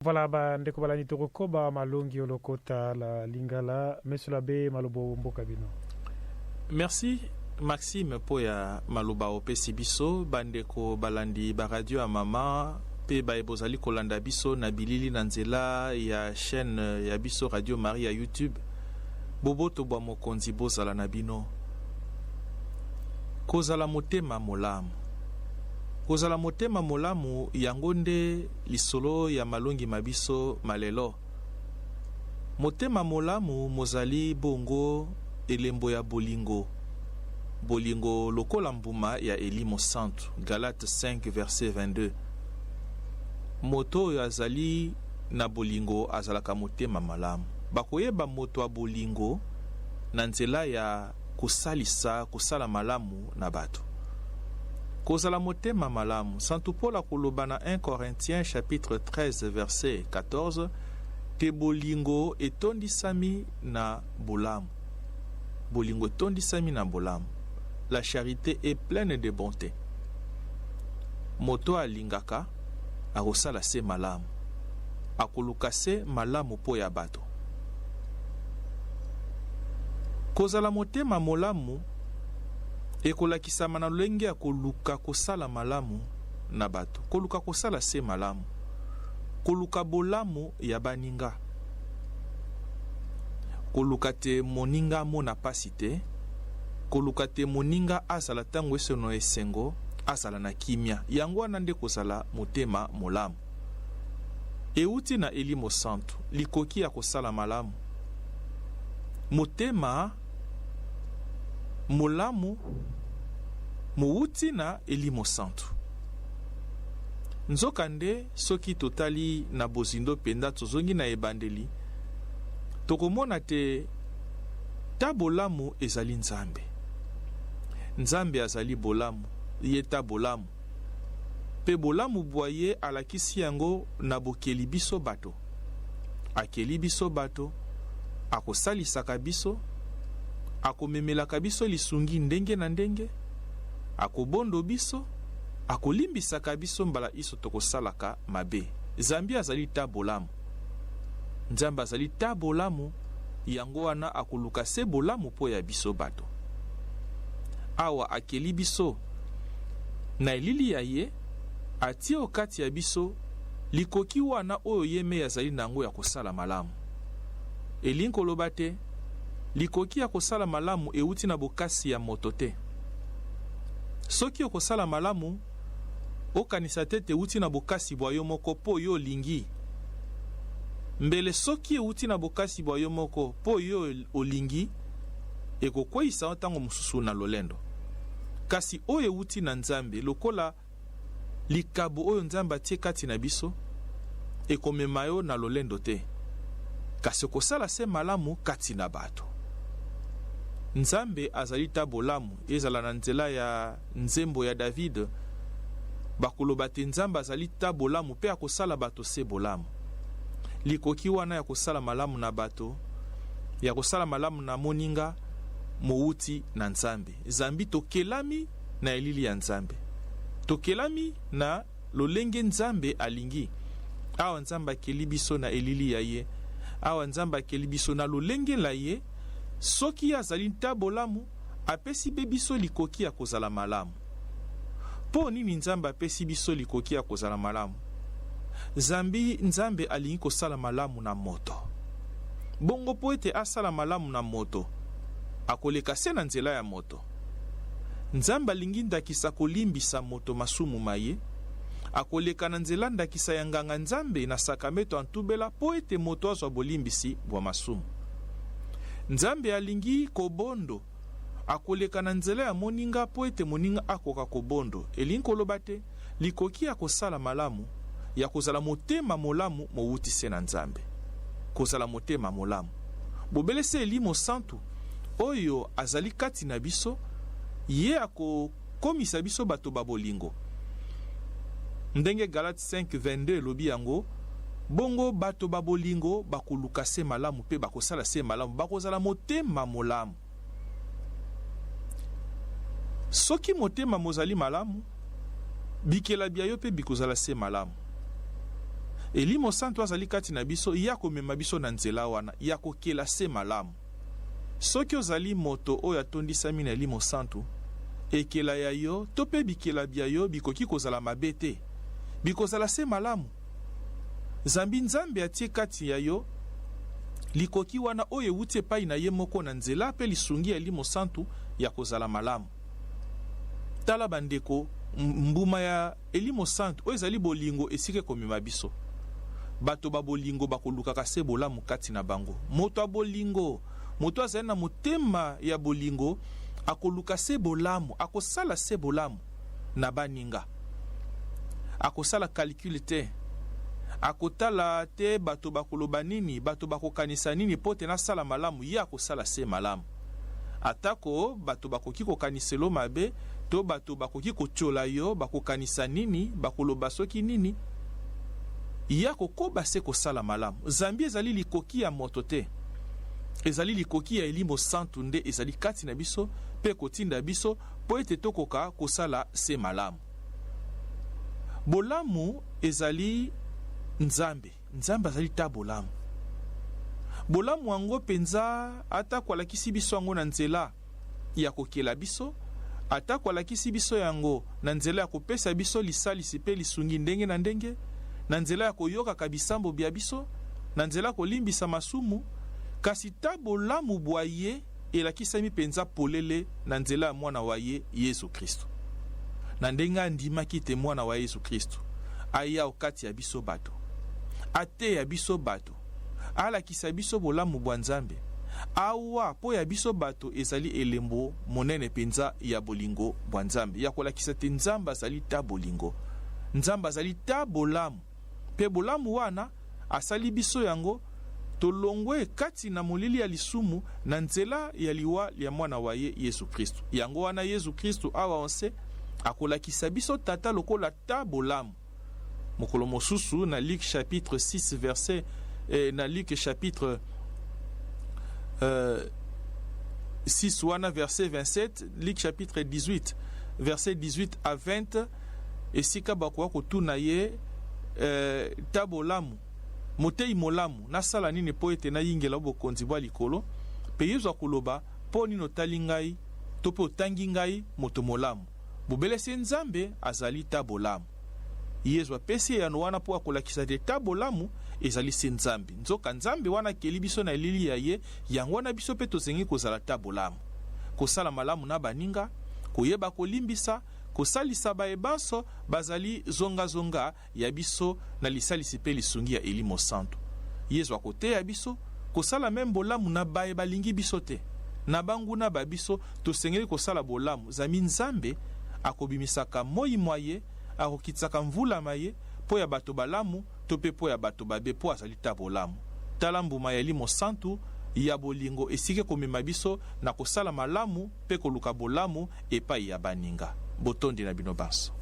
Voilà ba ndeko balandi tokokoba malongi olokota la lingala monsieur l'abbé malobo mboka bino. Merci Maxime mpo ya maloba opesi biso. Bandeko balandi ba radio ya mama mpe baye bozali kolanda biso na bilili na nzela ya chaîne ya biso Radio Maria YouTube, boboto bwa Mokonzi bozala na bino. Kozala motema molamu. Kozala motema molamu, yango nde lisolo ya malongi ma biso ma lelo. Motema molamu mozali bongo elembo ya bolingo, bolingo lokola mbuma ya elimo santu, Galates 5, verset 22. Moto oyo azali na bolingo azalaka motema malamu. Bakoyeba moto ya bolingo na nzela ya kosalisa, kosala malamu na bato. Kozala motema malamu. Santu Paul akoloba na 1 Corinthiens chapitre 13 verset 14 te bolingo etondisami na bolamu. Bolingo etondisami na bolamu. La charite est pleine de bonte. Moto alingaka akosala se malamu. Akoluka se malamu mpo ya bato. Kozala motema molamu ekolakisama na lolenge ya koluka kosala malamu na bato, koluka kosala se malamu, koluka bolamu ya baninga, koluka te moninga amona pasi te, koluka te moninga azala ntango enso na esengo, azala na kimia. Yango wana nde kozala motema molamu. Euti na Elimo Santu, likoki ya kosala malamu. Motema molamu mowuti na Elimo Santu. Nzokande, soki totali na bozindo mpenza, tozongi na ebandeli, tokomona te ta bolamu ezali Nzambe. Nzambe azali bolamu, ye ta bolamu. Mpe bolamu bwa ye alakisi yango na bokeli biso bato. Akeli biso bato, akosalisaka biso, akomemelaka biso lisungi ndenge na ndenge, akobondo biso, akolimbisaka biso mbala inso tokosalaka mabe. Zambi azali ta bolamu. Nzambe azali ta bolamu, yango wana akoluka se bolamu mpo ya biso bato. Awa akeli biso na elili ya ye, atie o kati ya biso likoki wana oyo ye mei azali na yango ya kosala malamu. Elingi koloba te likoki ya kosala malamu euti na bokasi ya moto te. Soki okosala malamu, okanisa te ete euti na bokasi bwa yo moko mpo yo olingi. Mbele soki euti na bokasi bwa yo moko mpo yo olingi, ekokweisa yo ntango mosusu na lolendo. Kasi oyo euti na Nzambe, lokola likabo oyo Nzambe atie kati na biso, ekomema yo na lolendo te, kasi okosala se malamu kati na bato. Nzambe azali ta bolamu, ezala na nzela ya nzembo ya David, bakoloba te Nzambe azali ta bolamu mpe akosala bato se bolamu. Likoki wana ya kosala malamu na bato, ya kosala malamu na moninga, mowuti na Nzambe. Zambi tokelami na elili ya Nzambe. Tokelami na lolenge Nzambe alingi. Awa Nzambe akeli biso na elili ya ye. Awa Nzambe akeli biso na lolenge la ye. Soki ye azali nta bolamu, apesi be biso likoki ya kozala malamu. Mpo nini Nzambe apesi biso likoki ya kozala malamu? Zambi Nzambe alingi kosala malamu na moto. Bongo mpo ete asala malamu na moto, akoleka se na nzela ya moto. Nzambe alingi ndakisa kolimbisa moto masumu ma ye, akoleka na nzela ndakisa ya nganga Nzambe na sakrameto ya ntubela mpo ete moto azwa bolimbisi bwa masumu. Nzambe alingi kobondo, akoleka na nzela ya moninga mpo ete moninga akoka kobondo, elingi koloba te likoki ya kosala malamu, ya kozala motema molamu mowuti se na Nzambe. Kozala motema molamu. Bobele se Elimo Santu, oyo azali kati na biso, ye akokomisa biso bato ba bolingo. Ndenge Galates 5, 22 elobi yango, bongo bato ba bolingo bakoluka se malamu mpe bakosala se malamu, bakozala motema molamu. Soki motema mozali malamu, bikela bya yo mpe bikozala se malamu. Elimo Santu azali kati na biso, ye akomema biso na nzela wana ya kokela se malamu. Soki ozali moto oyo atondisami na Elimo Santu, ekela ya yo to mpe bikela bya yo bikoki kozala mabe te, bikozala se malamu. Zambi Nzambe atie kati ya yo likoki wana oyo ewuti epai na ye moko na nzela mpe lisungi ya Elimo Santu ya kozala malamu. Tala bandeko, mbuma ya Elimo Santu oyo ezali bolingo esika ekomema biso. Bato ba bolingo bakolukaka se bolamu kati na bango. Moto ya bolingo, moto azali na motema ya bolingo, akoluka se bolamu, akosala se bolamu na baninga. Akosala calcul te, akotala te bato bakoloba nini, bato bakokanisa nini mpo te nasala malamu, ye akosala se malamu. Atako bato bakoki kokaniselo mabe to bato bakoki kotyola yo, bakokanisa nini, bakoloba soki nini, ye akokoba se kosala malamu. Zambi ezali likoki ya moto te, ezali likoki ya Elimo Santu nde ezali kati na biso mpe kotinda biso mpo ete tokoka kosala se malamu. Bolamu ezali Nzambe. Nzambe azali ta bolamu. Bolamu yango mpenza, atako alakisi biso yango na nzela ya kokela biso, atako alakisi biso yango na nzela ya kopesa biso lisalisi mpe lisungi ndenge na ndenge, na nzela ya koyokaka bisambo bya biso, na nzela ya kolimbisa masumu, kasi ta bolamu bwa ye elakisami mpenza polele na nzela ya Mwana wa ye, Yesu Kristo. Na ndenge andimaki te Mwana wa Yesu Kristo aya okati ya biso bato, ateya biso bato, alakisa biso bolamu bwa Nzambe, awa mpo ya biso bato ezali elembo monene mpenza ya bolingo bwa Nzambe, ya kolakisa te Nzambe azali ta bolingo, Nzambe azali ta bolamu. Mpe bolamu wana asali biso yango, tolongwe kati na molili ya lisumu na nzela ya liwa lya Mwana wa ye Yesu Kristu. Yango wana Yesu Kristu awa onse akolakisa biso Tata lokola ta bolamu. Mokolo mosusu na Luc chapitre 6 verset eh, na Luc chapitre 6 wana verset 27, Luc chapitre 18 verset 18 à 20, esika bakoka kotuna ye eh, ta bolamu, Moteyi molamu, nasala nini mpo ete nayingela o bokonzi bwa likolo? Mpe Yezu akoloba, Mpo nini otali ngai, to mpe otangi ngai moto molamu? Bobele se Nzambe azali ta bolamu. Yezu apesi eyano wana mpo akolakisa te ta bolamu ezali se Nzambe. Nzoka Nzambe wana akeli biso na elili ya ye, yango wana biso mpe tosengi kozala ta bolamu. Kosala malamu na baninga, koyeba kolimbisa, Kosalisa baye banso bazali zonga-zonga ya biso na lisalisi mpe lisungi ya Elimo Santu. Yezu akoteya biso kosala meme bolamu na baye balingi biso te. Na banguna ba biso tosengeli kosala bolamu, zambi Nzambe akobimisaka moi mwa ye, akokitisaka mvula ma ye mpo ya bato balamu to mpe mpo ya bato babe, mpo azali ta bolamu. Tala mbuma ya Elimo Santu ya bolingo esika ekomema biso na kosala malamu mpe koluka bolamu epai ya baninga. Botondi na bino banso.